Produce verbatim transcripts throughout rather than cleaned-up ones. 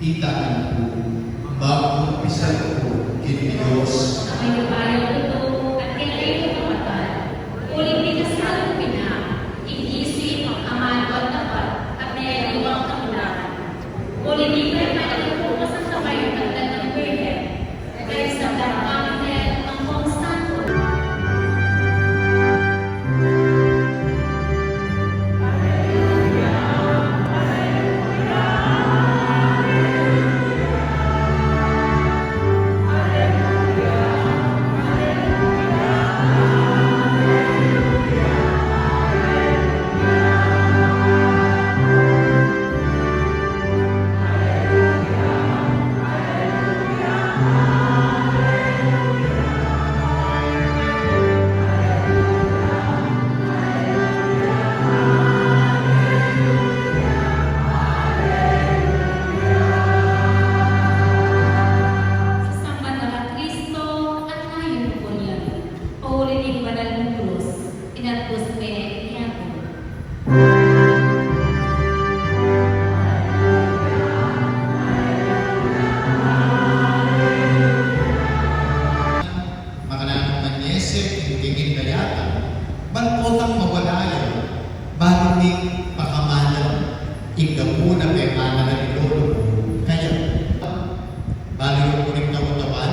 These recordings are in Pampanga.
Itakan ku, bang ku pisan ku king Dios. Amay ning bayung tutu, at kekayung kapatad, uling di kasal ku pina, ing isip, amanu at tapat, at meyari wang kakulangan. Uling di pa rin malilit ku sa kabayutan ng Birhen, kaysa dapat ang kong santo. Samban na ka Kristo, at ngeni pu nya, pauli ning banal mung krus, inatbus me ing yatu. Makananu man yesi king kekayung kayatan, ban potang mawala ya, balu king pakamalan ing gapu na pepamalan ning lolo ku kaya. Balu yu ku ring kautawan,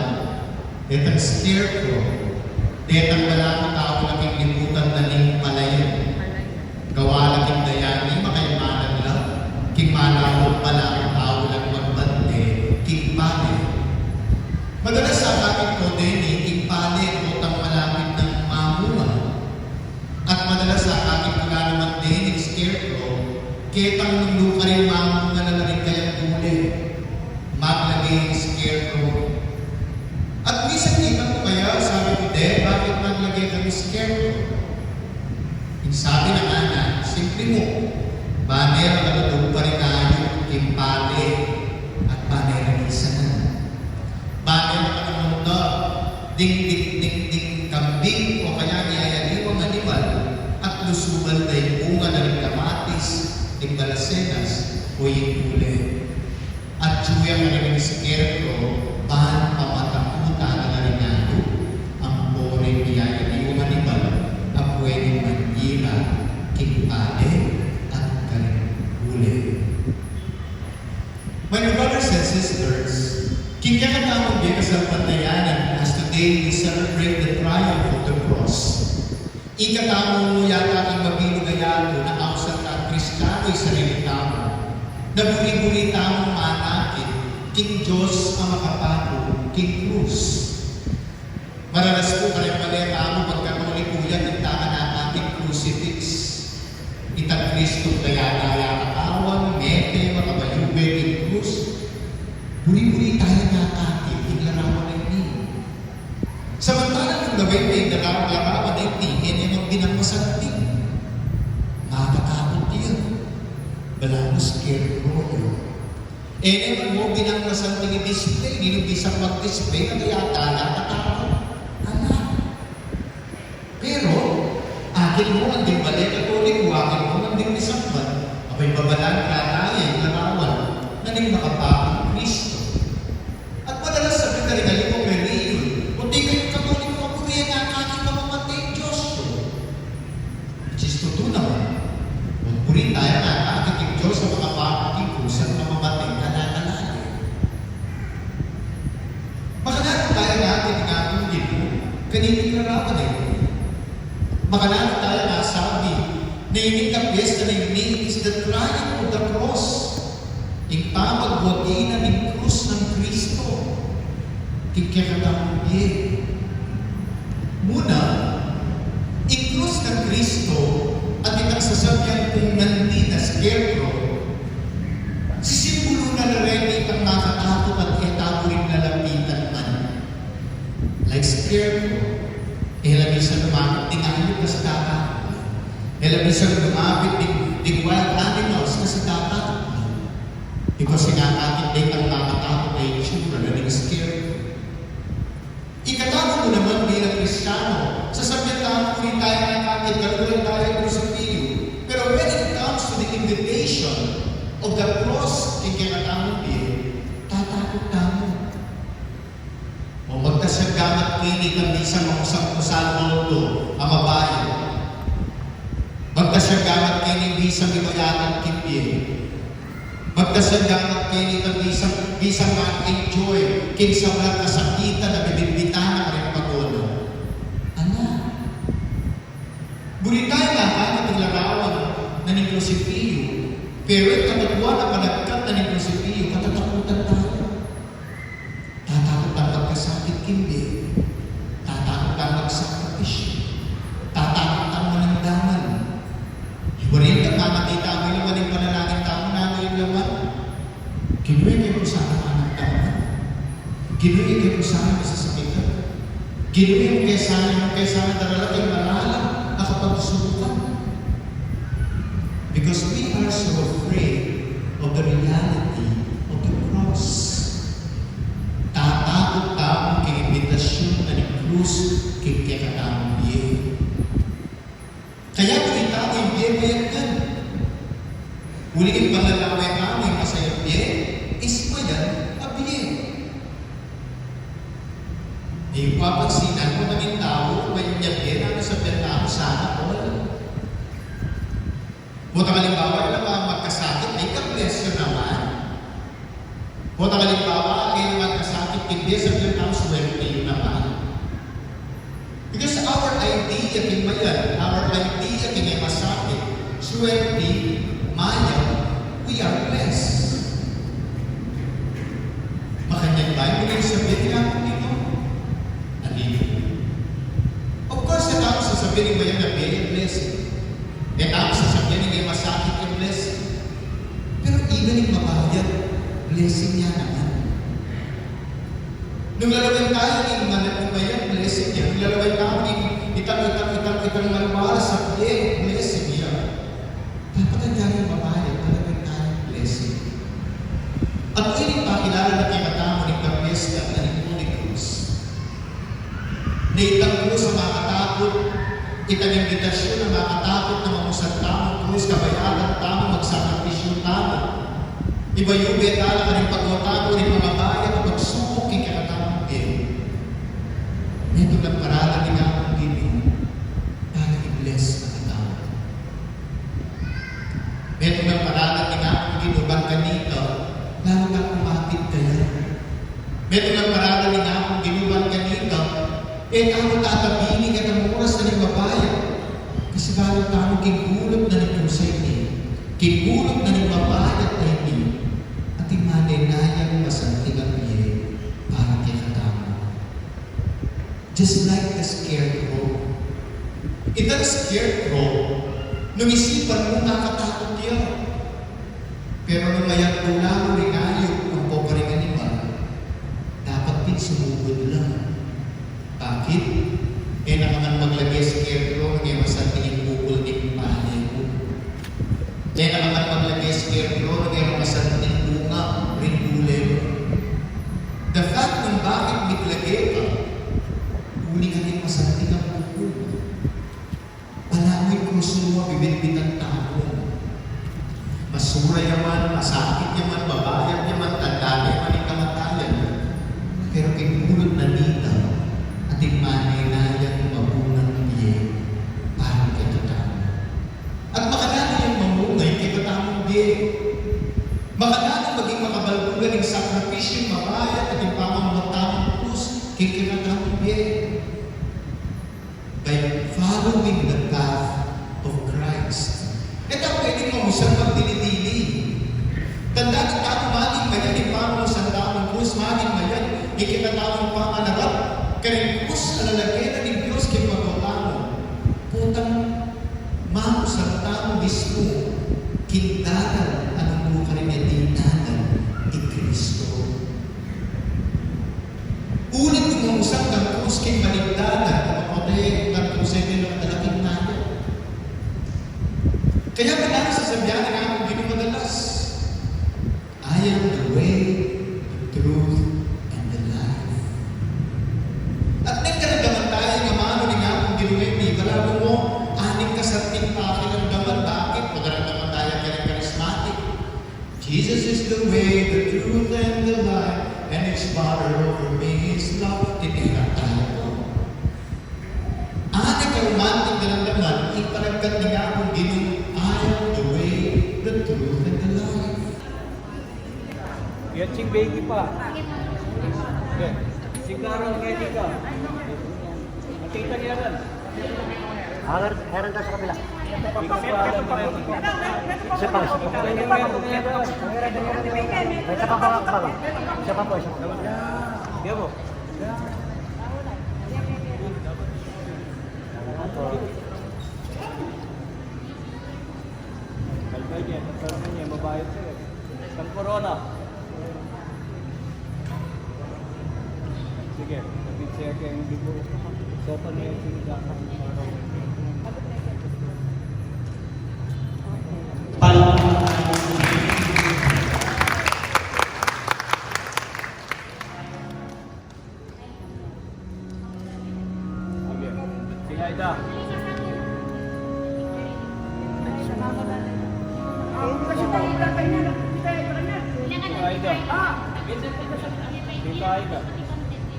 detang scarecrow, detang balamu tau na king liputan na ning malayan. Gawa na king dayani, makaimanan la king malamu, malamu tau lang magbante king pale. Madalas sa akakit ku deni ing pale, potang malapit nang mamunga. At madalas sa akakit ku la naman deni ing scarecrow, ketang nung lukaring mamunga na la ring kayang gule. Maglage ing scarecrow. At misan di man ku kaya sabi ku, "De, bakit maglage kang scarecrow?" Ing sabi na ngana, simple mu, bane ra kaladug pa ring ayup king pale at bane ra misanan. Bane ra kaladug na ding, ding, ding, ding kambing o kaya ing ayaliwang animal at lusuban da ing bunga na ring kamatis, ing dalasenas, o ing gule. Atyu yang karing scarecrow ban pamatakutan na la ring ayup ampo ring iyayaliwang animal a pwedeng manyira king pale at karing gule. My brothers and sisters, king kekatamung bie kasalpantayanan, as today we celebrate the triumph of the cross. Ikatamu yata king mabilug a yatu na ausan tang Kristiyanu ing sarili tamu, na buri-buri tamung manakit king Dios a makapaku king krus. Mararas ku kareng bale tamu magkatoliku ya king tana na ating crucifix. Itang Kristo da yata ya katawan, mete, makabayube king krus. Buri-buri taya manakit king larawan a ini. Samantalang nung lagay me ing larawan a ini, e ne man binang masanting. Makatakut ya. Balamu scarecrow ya. E ne man mu binang masanting i-display, ninu bisang mag-display na kaya tala katawan. Ala. Pero, akit mu ngan ding bale Katoliku, akit mu ngan ding misamban, abay, babalan ka taya ing larawan na ning makapakung Kristo. At madalas sabi karing aliwang relihiyon, o di kayung Katoliku, buri ye nakakit a mamate ing Dios yu. Which is tutu naman, buri taya nakakit ing Dios a makapaku king krus at mamate, ala ka lagi. Makananu taya nakakit ing Atung Ginu kaniting larawan a ini? Makananu taya nasabi na ining a piyesta na ini is the triumph of the cross? Ing pamagwagi na ning krus nang Kristo king kekatamung bie. Muna, ing krus nang Kristo at itang sasabian kung nandi na scarecrow, sisimbulu na la reni itang makatakut at e tamu rin lalapitan man. Like scarecrow, e la misan lumapit ding ayup kasi tatakut. E la misan lumapit ding, ding wild animals kasi tatakut na. Because nakakit da itang makatakut a itsura na ning scarecrow. Ikatamu mu naman bilang Kristiyanu, sasabian tamu, buri taya nakakit, kaluguran taya ing Krusipilyo. Pero when it comes to the invitation of the cross king kekatamung bie, Natatakut tamu. O magkasagamat keni kang bisang mausang kusal, although a mabayad. Magkasagamat keni bisang ibayatan king bie. Magkasagamat keni kang bisang, bisang ma-enjoy king sablang kasakitan a bibitbitan na karing pag-ola. Ala, buri taya nga kaya king larawan na ning Prensipyu, pero ing katutuan a panagkat na ning Prensipyu, katatakutan taya. Tatakut tang magkasakit king bie. Tatakut tang magsakripisyu. Tatakut tang manamdaman. Iwanan da, mamati tamu, iwanan ing panalangin tamu, nanu ing laman. Ginu, e ke ku sana manamdaman. Ginu, e ke ku sana masasakitan. Ginu, e ke sana, e ke sana daralan ing maralang a kapagsubukan. Because we are so afraid of the reality of the cross. Tatakut tamu king imbitasyun na ning krus king kekatamung bie. Kaya buri tamu ing bie, mayap yan. Uling ing pangalawe tamu ing masayang bie, is mayap a bie. E yu papansinan, potang ing tau, mayap ya bie, nanu sasabian tamu, sana all. Potang alimbawa, e naman magkasakit, ay, God bless you naman. Potang alimbawa, e naman magkasakit, ing bie, sasabian tamu, swerte yu naman. Because our idea king mayap, our idea king e masakit, swerte, mayap, we are blessed. Makanyan ba ing sasabian ning Ginu? Hallelujah. Of course, e tamu sasabian ing mayap a bie, blessing. E tamu sasabian ing e masakit, blessing. Pero even ing mabayat, blessing ya naman. Nung lalawen tamu ning mayap, blessing ya. Nung lalawen tamu ning itang, itang, itang, itang maluwalas a bie, blessing ya. Dapat ing mabayat, lalawen tamu ning blessing. At ini ing pakilala na kekatamu ning kapiyesta na ning Holy Cross. Na itang krus a makatakut, itang imbitasyun a makatakut na mamusan tamung krus, kabayatan tamu, magsakripisyu tamu. Ibayube tala karing pag-o tamu ring mabayat a pagsubuk king kekatamung bie. Metung lang paralan ning Apung Ginu para i-bless na katamu. Metung lang paralan ning Apung Ginu ban kanita, lalu tang kumapit kaya. Metung lang paralan ning Apung Ginu ban kanita, e tamu tatabi ing ating oras na ning mabayat. Kasi balu tamu king gulut na ning krus a ini, king gulut na ning mabayat a ini, atin mane na yang masanting a bie para kekatamu. Just like the scarecrow. Itang scarecrow, nung isipan mu, makatakut ya. Pero nung mayap na mu ring ayup, ampo pa ring animal, dapat pin sumugud la. Bakit? E na ka man maglage scarecrow nung e masanting ing bukul ning pale mu. E na ka man maglage scarecrow nung e masanting bunga ring gule mu. The fact nung bakit miglage ka, uling atin masanting a bukul. Balamu ing krus mu a bibitbitan tamu. Masura ya man, masakit ya man, mabayat ya man, tanda ya man ing kamatayan. Pero king gulut na nita, atin mane na yang mabungang bie para kekatamu. At makananu yang mamunga ing kekatamung bie? Makananu maging makabaldugan ing sakripisyung mabayat at ing pamamugtan ning krus king kekatamung bie? By following the path of Christ. E tamu pwedeng mamusan magdili-dili. Tandaan tamu, maging mayap ing pamamusan tamung krus, maging mayap ing kekatamung pamanarap karing krus a lalagyan na ning Dios king pag-o tamu. Potang mamusan tamu mismu king dalan a nung karin ya dinalan i Kristo. Uling nung mamusan kang krus king maligdanan, kapatid, kang krus a iti na talagang nayo. Kaya pinag sasabian na nga kung di madalas, "I am the way, the truth, and the life." Jesus is the way, the truth, and the life, and His Father over me is love. Titiran tayo po. Ani ka romantic na lang naman, iparagkat na nga kung Ginung, "I am the way, the truth, and the life." Yan, sing baby pa. Okay. Sing Carol, ready ka. Nakita niya rin. Harang, harang ka sa kabila. Isa pa, isa pa. Isa pa po, isa pa. Isa pa po. Yan po. Kalma niya, kalma niya, babae siya eh. Isang corona. Sige, kapit siya kaya hindi po. Sopa niya yung sinigapan para Sige. Sige, Aida. Aida. Dito, Aida.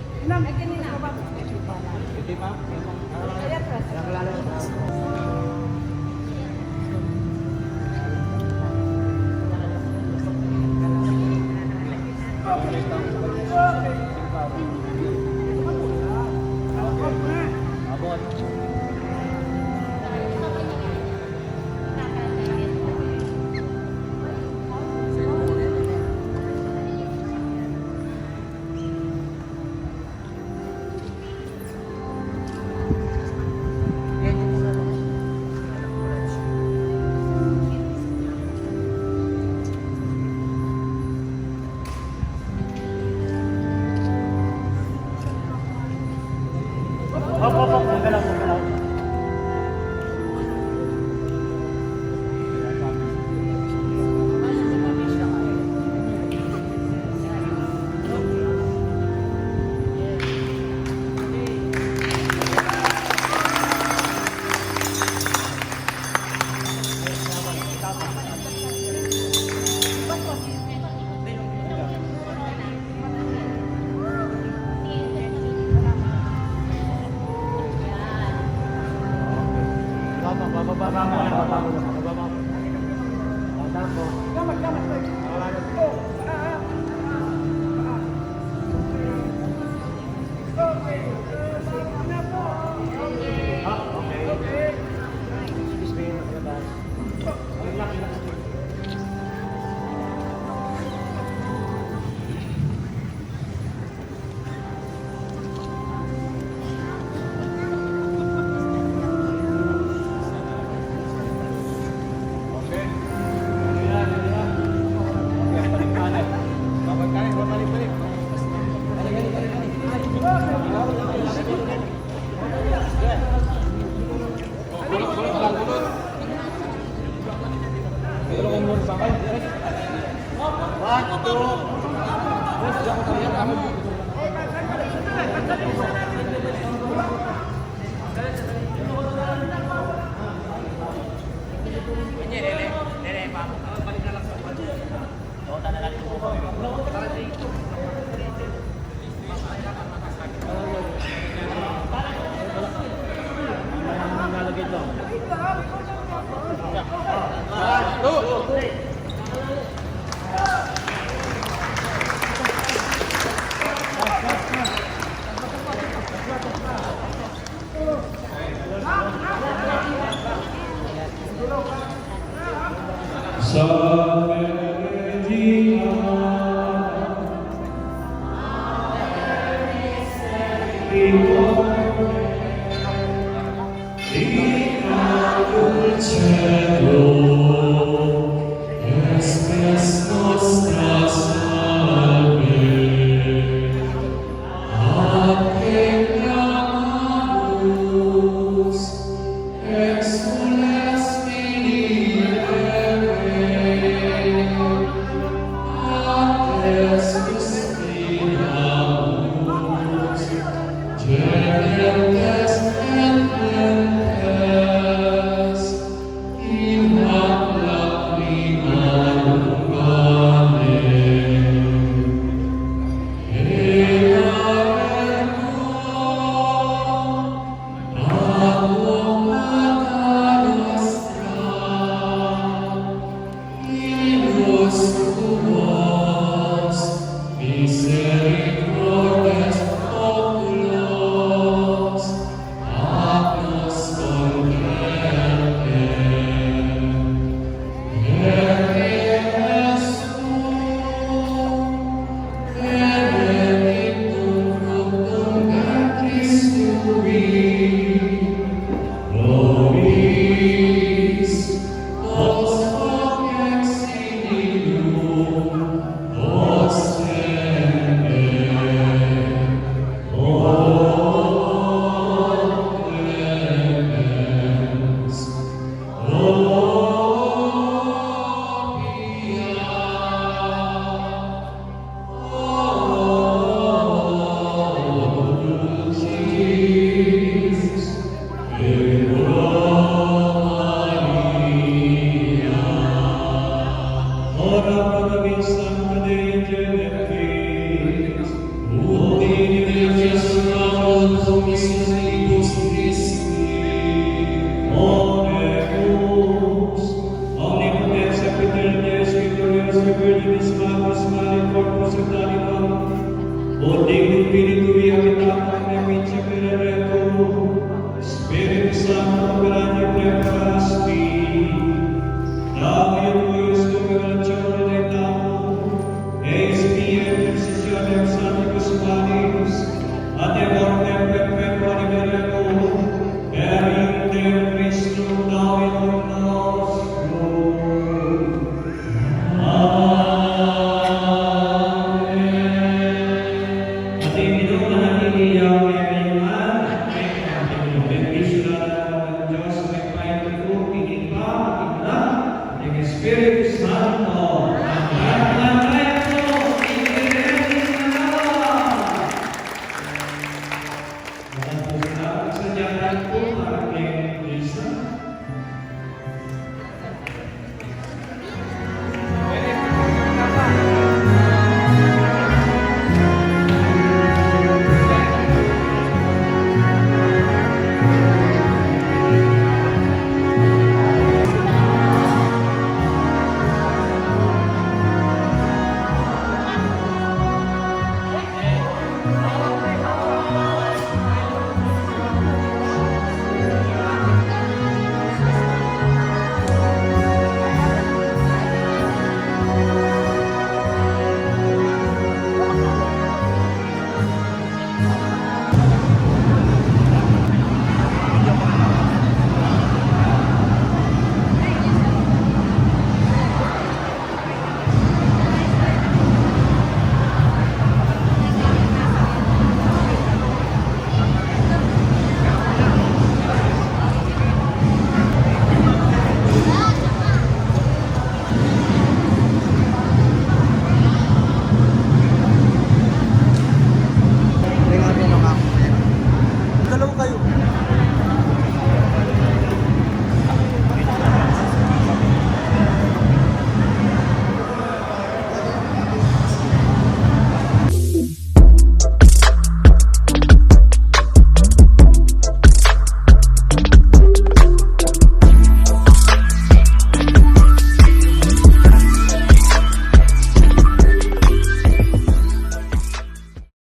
Dito, ma'am. Dios tuas, misericordias oculos, agnos convertem. Herries tuum, benedictum fructum ventris tui, nobis, nos hoc ex filium ostende. O clemens, o pia, o dulcis, Virgo Maria. Ora pro nobis sancta Dei Virginis, ut in benedictione suae promissionibus Christi. Oremus. Omnipotens Pater, Deus Creator Virginis Mater, Mater Corpus et Anima, ut Dei Spiritu, via citata, clementi, miserere tuae, Spiritus Sanctus, operandi praeparasti, dao iutus